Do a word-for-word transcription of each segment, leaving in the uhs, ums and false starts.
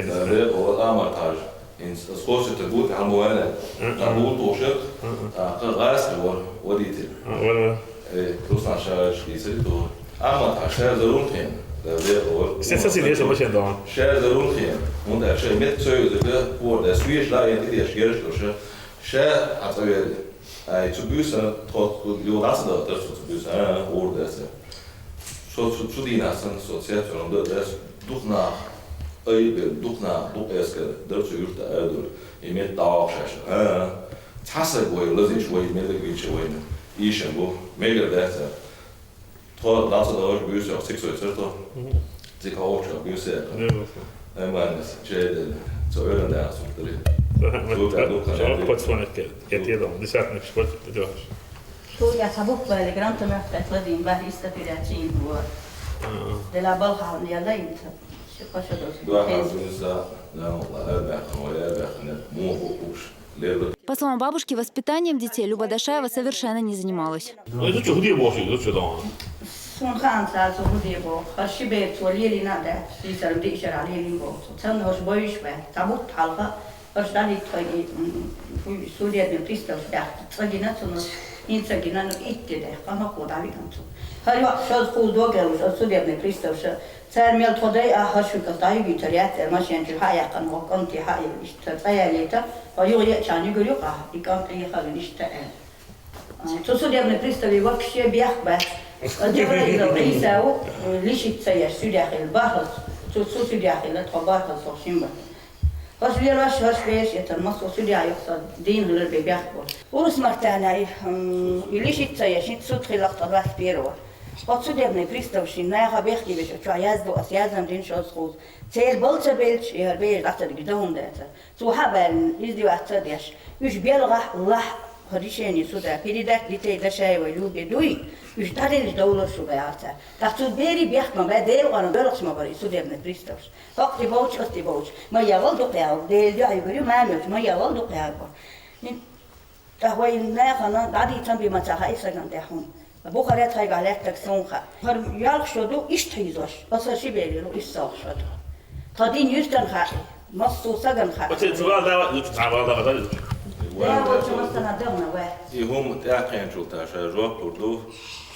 Дера, вала амар тхьажа. ХӀинца ас хосуьйтург ву, тӀехьа ма ваьлла. Тха бутт тохаш яр, тӀаккха гӀазкхи вара водитель. Э, Руслан Шагаевич дийцар тхо. Амар тхьажа, ша зарун хьена. Дера, вара. Се саси деша машен дон. Ша зарун хьена. ХӀунда аьлча шайн метта ца йоьзарг, хӀора дас веш ла, е тӀе деш гераш доша. Ша хьан цӀа вели. Ай, цу буьйса тхо, йо, дӀа ца даха, цу буьйса, а, хӀора дас. Со цу, цу дийнахь санна со цецваьлла ма ду ас, дукха нах, ай бе, дукха нах, дукха эскар дар цу юьрта аьлла долу, и метта дӀавахаш. ХӀа, цхьа саг вай, лазийча вай, меллаг вийча вайна, ийшина бу, мегар дац. Тхо лаца догӀуш буьйса, цига сойцар тхо. Цига хьовча буьйса яхар. Ай, манас, чайдали, цу Ӏуьйранна даха суртари. Цу тӀе дукха нах. Подсвонить я тебе дал, десятник, что ты делаешь? Цуьнга цхьа бухбале гранатомёт тӀе ладийна бара, иштта операци йина бара. Дела балха яла йина ца. Ши-кхо шо доза. Дуьхьал пенсия. Дуьйса, нана, ла, аьрбаьккхина, вай аьрбаьккхина, муха бу уш, лерла. По словам бабушки, воспитанием детей Люба Дашаева совершенно не занималась. Ну, изучи, хӀун де боху, изучи, да. Суна хаанца цо хӀун де боху. ХӀара ши бер цо лелийна а дац, сийсара диъ шарахь лелийна боху цо. Царна хӀорш бойуш бац, цхьа бутт хьалха. Аш дӀадитта хьайга, м, хӀуй, судебный приставш баьхка цӀа гина цунна, хӀинца гина, ну, итт де даьхна, къа хӀокхо дӀавигна цунна. ХӀара йоӀ шозза-кхузза дог аьлла, аш судебный приставша, цара мел тхо дай а, хӀара шуьга ас дӀаюьгуьйтур яц, аьлла, машен чуьра хьа а яьккхина, хьо кӀанте хьа а, иштта цӀа ялийта, хьо юха еача юьгур ю-кх ахь, и кӀант Ӏехалла иштта аьлла. Цу судебный приставе вообще бехк бац. Джабраилов Ӏийса ву, лишить ца еш, судья хилла бархӀалц. Цу, цу судья хилла, тхо бархӀалц, со шин бара. Хаш лелаш, хаш беш, это массо судья юхса дийна хилар бе бехк бу. Урус мартана и, м, и лишить ца еш, хӀинца суд хилла-кх тӀе двадцать первого. Оцу судебный приставшин наха бехке беш, чохь яздо ас, яздан дин шозза-кхузза. Церан бал ца белча, и хӀара беш дӀа ца дигаш дан хӀума дацара. Цо хьа а баьллина, издеваться а деш, уьш белгӀахь лахь хӀара решение суда передать детей Дашаевой Любе дуй, уьш дӀаделлачу довлар шу баьгӀар цара. ТӀаккха цу берий бехк ма баь, Делан къинойх доьлхуш ма бара и судебный приставш. ХӀокху тӀе болчу, оцу тӀе болчу. Ма ягӀал дукха ягӀал, Делан дуьхьа юьгур ю, мамилча, ма ягӀал дукха ягӀар бара. ТӀаккха вайн нахана дӀадийцам бен ма ца хаьа и сагана тӀехь хӀума. Бухара тхайгахь лаьттаг суна хаьа. ХӀара ялх шо ду иштта хьийзош. Аса ши бер йолу иштта ялх шо ду. Тхан дин юьстана хаьа, массо сагана хаьа. Оце цу вала дава, цу цхьа вала дава, да? Да, вот чу массана дагна вай. И хӀума тӀаьхкхенчул тӀаьхьа ша жоп лур ду,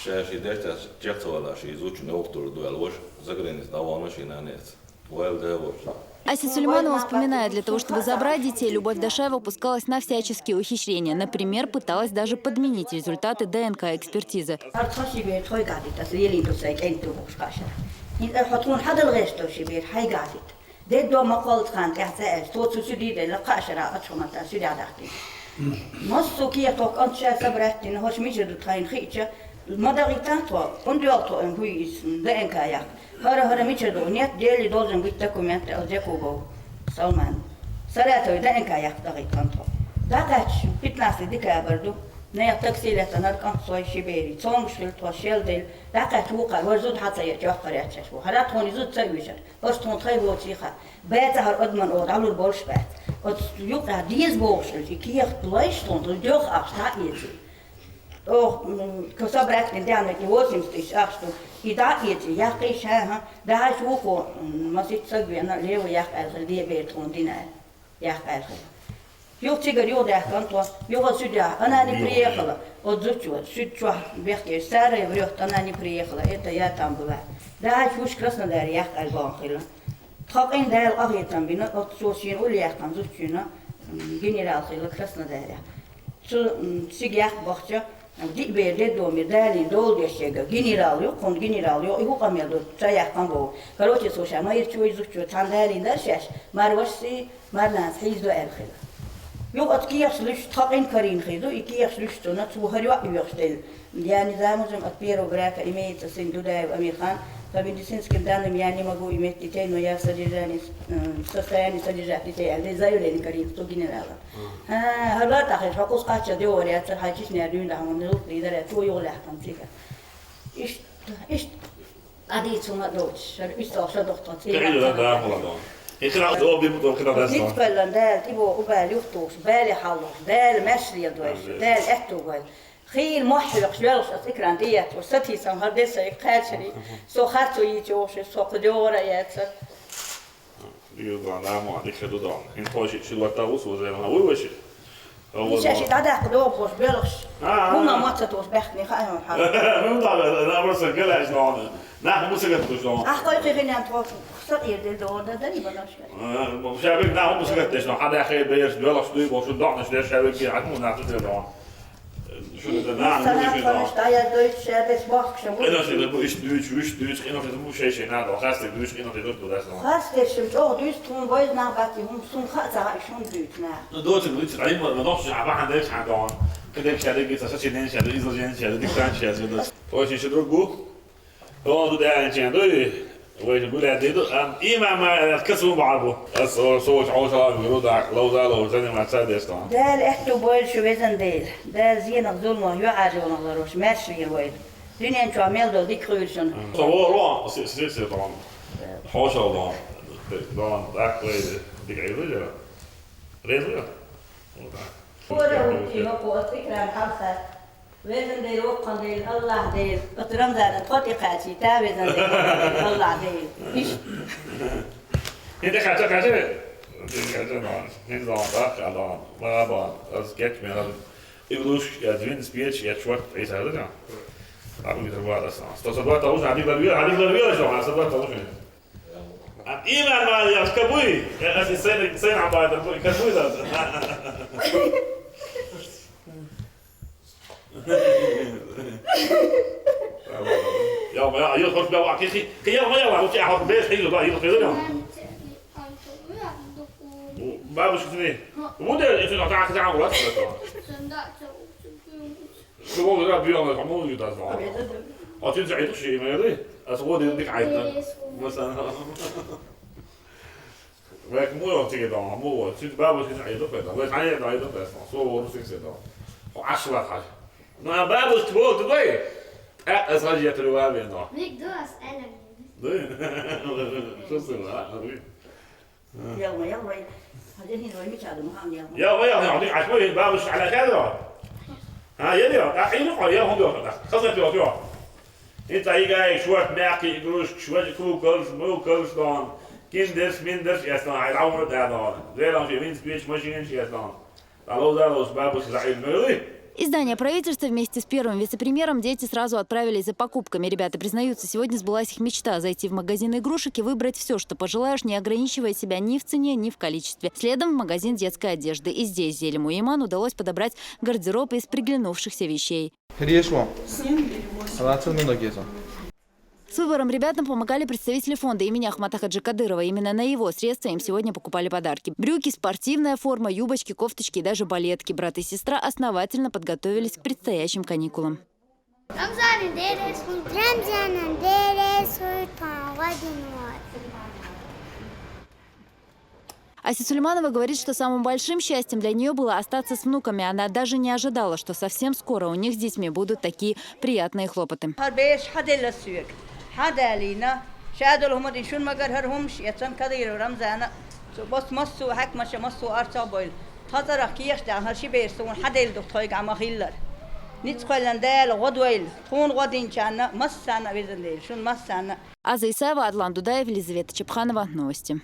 ша ши деш тӀехь чекх ца валаш, и зудчун йовхо лур ду аьлла, ваша заграница дӀавахана шен нанеца. Ася Сулейманова вспоминает, для того, чтобы забрать детей, Любовь Дашаева пускалась на всяческие ухищрения. Например, пыталась даже подменить результаты Д Н К-экспертизы. ХӀара тхан ши бер тхойгахь дита, аса лелийна ду сайн кӀентий бохуш кхаъ шарахь. ХӀинца хьо тхуна хьадала гӀерташ ду ши бер, хьайгахь дита. Дедо ма кхоллаца хан тӀехь ца аьлча, цо цу суьдий делла кхаа шарахь ачу хӀуманна суьдехь дахкина. Массо кехатох кӀант ша собрать дина, хӀорш мичара ду тхайна хиъча, ма дагӀийтахь тхо, хӀунда йолу тхо, хӀуй иза, Д Н К яккха. ХӀара, хӀара мичара ду? Нет, деле должен быть документ, аьлла Джекубов Салман. Саратове Д Н К яккха дагӀийтина тхо. ДӀакхаьчча, пятнадцатый декабрь ду, нехан такси лаьттина хӀара кӀант сой ши берий. Цомгуш хилла тхо, шел делла. ДӀакхаьчча вукхара, вара зуда хьа ца еача, йоккхар яц шаьш ву. ХӀара тхуна и зуда ца оьшура. Оцу тхуна тхай воций хаьа. Баьцахьара адаман оха дӀалур болуш бац. Оцу юкъахь деза бохуш хилча, и кехат лайш тхуна, тхуна доьху ахча дӀа а эций. Оха, м, ко собрать дина тӀаьхьа и восемьдесят тысяч ахча ду. И дӀа а эций, яккхий ша, хӀа, дахьаш вукхо, м, масийтта саг вена, лево яккха аьлла хила, де бер тхуна дина аьлла, яккха аьлла хила. Юха цигара юха даьхкина тхо, юха судья, она не приехала. Оцу зудчо, суьд чохь бехке, старая врёт, она не приехала, это я там была. Дахьаш вуьш Краснодаре яккха аьлла бохуш хила. Тхан къин Дала къахетам бина, оццо шена уллехь яьккхина зудчуьнан, м, генерал хилла Краснодарехь. Цу, м, цига яккха бахча, диъ бер дедомир Далин дола деш ерг генерал ю, кхунна генерал ю, и хӀун къамел ду, ца яьккхина боху. Короче, цо ша ма ирча вай зудчо, цхьана Далин дара шаьш, марвашций, марнанца хьийзадо аьлла хила. Юха оцу кехаш луьйш тхан къин карийна хир ду, и кехаш луьйш цунна, цо хӀара йоӀ йоьхуш делла. Я не замужем от первого брака, имеется сын Дудаев Амирхан. По медицинским данным я не могу иметь детей, но я в содержании, э, в состоянии содержать детей, аьлла, заявление карийна цу генерала. ХӀа, хӀара лартӀахь хилча, хьо кхуза кхаччалц дегӀ вара яцара, хьайн Чечняра дуьйна дахьа ван, зулт лийдар, цо юха лаьхкина цига. Иштта, иштта, дӀадийца хӀума а доцуш, хӀара уьстагӀ шо дохтун цига. Ницкъаллан Дала тӀебогӀу, убаьлла юхатухуш, Дала маьрша лелдойла, Дала аьтту бойла. Хийла мохь хьоькхуш, лоьлхуш аса экран тӀе етташ, сатийсам хӀара де сайга кхачарий, со харцо йийца йогӀуш, со кху дегӀара а яцара. Юга, да, ма, дика ду дан. Ин тхо ши, ши лота вус, вус, ма, вуй, вуй, ши. Миша ши дӀадаккха догӀуш белхаш. А, а. ХӀума ма ца тохаш баьхкина хаьа хьона. Ну, да, да, да, просто галаш дан. Нах мусагат туш дан. Ах, кой, кхин тхо сакъир дел дан, да, да, и балашка. А, шабик нах мусагат деш дан. Хьада хей беш, белхаш дуй, бо, шу дохнаш деш, шабик ки, хьад му нах деш дан. Шу да, да, Санат нах деш дан. Хонаш, да, я дойч, шабес бохкша. Къиношта да бу иш дуйч, уьш дуйч, къиношта да бу шей-шей надо. Хасте дуйч, къиношта да бу дас дан. Хасте шим чӀогӀа дуйч, тхун вайз нах бати, хӀум сум ха ца иш хӀум дуйч нах. Ну, доцик, доцик, ай, ма, нохчи, а, бахан деш, ха, дан. Кадек шаде, гица, сочинение шаде, изложение шаде, диктант шаде, да. Точно ши друг бу. О, ду дайн чен, ду. Вай гуля деду, ам, имам, а, касу барбу. Ас, о, соч, о, сала, гуру, да, лауза, лауза, не маца деш дан. Дал эхту больше везен дейл. Дал зенах зулмах юӀажонах ларош, мэрш вир вайд. Дуьнен чу мел дол дик хуьйшун. Со во ро, си, си, си, дан. Хошал дан. Дан, так, вай, дик ай, вай, вай. Реза? Вот так. Кора утти, ма, ко, от икрам, хамса. Везан Дел, воккхан Дел, Аллах Дел, от Рамзана тхо тӀекхачийта, Везан Дел, Аллах Дел. Иш. ХӀинца кхача, кхача. ХӀинца кхача, нан. ХӀинца дан, даккха дан, ма дан. Аз кечме дан. Игрушки, я двин спеч, я чувак, я сагада. А мы это бада сам. Сто сорок два уже, один ларвия, один ларвия, что, а сорок два уже. А имя Мария, скажи, я, я, сын, сын Абайда, скажи, да. يلا، يلا، يلا، خش بقى، واحد، كيخي. يلا، يلا، وش يا حب، بيش، حلو بقى، يلا، يلا. بابا، شو تسمي؟ مو ده، انت تعال، تعال، ولا تسمع. شو هو ده، بيوم، مو يدرس معاه. أتين زعيد شيء، ما يدري. أصل هو ده يديك عيد. مثلًا. Век муо тиге дон, муо, цуьнан бабушкин Ӏедал хӀоьттина. Вай хьан Ӏедал хӀоьттина, бес ма, со вору сиксе дон. Хьо Ӏаш вац хьажа. Ну, а бабушка волу ду вай? Э, аса хьажа ятар ван вен дон. Мик ду ас Ӏелам. Ду? Шу сила, а, ду? Ялма, ялма. Хьажа хин вай мича ду, ма хьан ялма. Ялма, ялма, ялма, Ӏаш вай, бабушка Ӏала хьаьдо? А, ели, а, Ӏийна хьо, я хӀун ду хьо? Хаза пио, пио. ХӀинца игай шорт мягкий игрушкаш, важа куколаш, муколаш дон, киндерш, миндерш эцна, хьай дӀавур да дон. Зеран ши винт спич машинаш эцна. Алло, да, алло, бабушка, заӀир мели? Из здания правительства вместе с первым вице-премьером дети сразу отправились за покупками. Ребята признаются, сегодня сбылась их мечта — зайти в магазин игрушек и выбрать все, что пожелаешь, не ограничивая себя ни в цене, ни в количестве. Следом в магазин детской одежды. И здесь Зелиму и Иману удалось подобрать гардероб из приглянувшихся вещей. Хреш вам. Семь или восемь. Молодцы, многие за. С выбором ребятам помогали представители фонда имени Ахмата Хаджи Кадырова. Именно на его средства им сегодня покупали подарки. Брюки, спортивная форма, юбочки, кофточки и даже балетки. Брат и сестра основательно подготовились к предстоящим каникулам. Рамзан, интересно. Рамзан, интересно, погоди, ну. Ася Сулейманова говорит, что самым большим счастьем для нее было остаться с внуками. Она даже не ожидала, что совсем скоро у них с детьми будут такие приятные хлопоты. ХӀара бераш хьаделла соьга. Хьадалийна. Шадолу хӀума дина шуна магар хӀара хӀумаш, я цан Кадыров Рамзана. Цу бос массо а хьаькамаша, массо а арцах а бойла. Тха цӀарах кехаш даьлла хӀара ши бераш суна хьаделла ду тхойга Ӏа ма-хиллара. Ницкъ кхоьллина Дала гӀо дойла. Тхуна гӀо динчарна, массарна а везан Дела. Шуна массарна а. Аза Исаева, Адлан Дудаев, Елизавета Чепханова. Новости.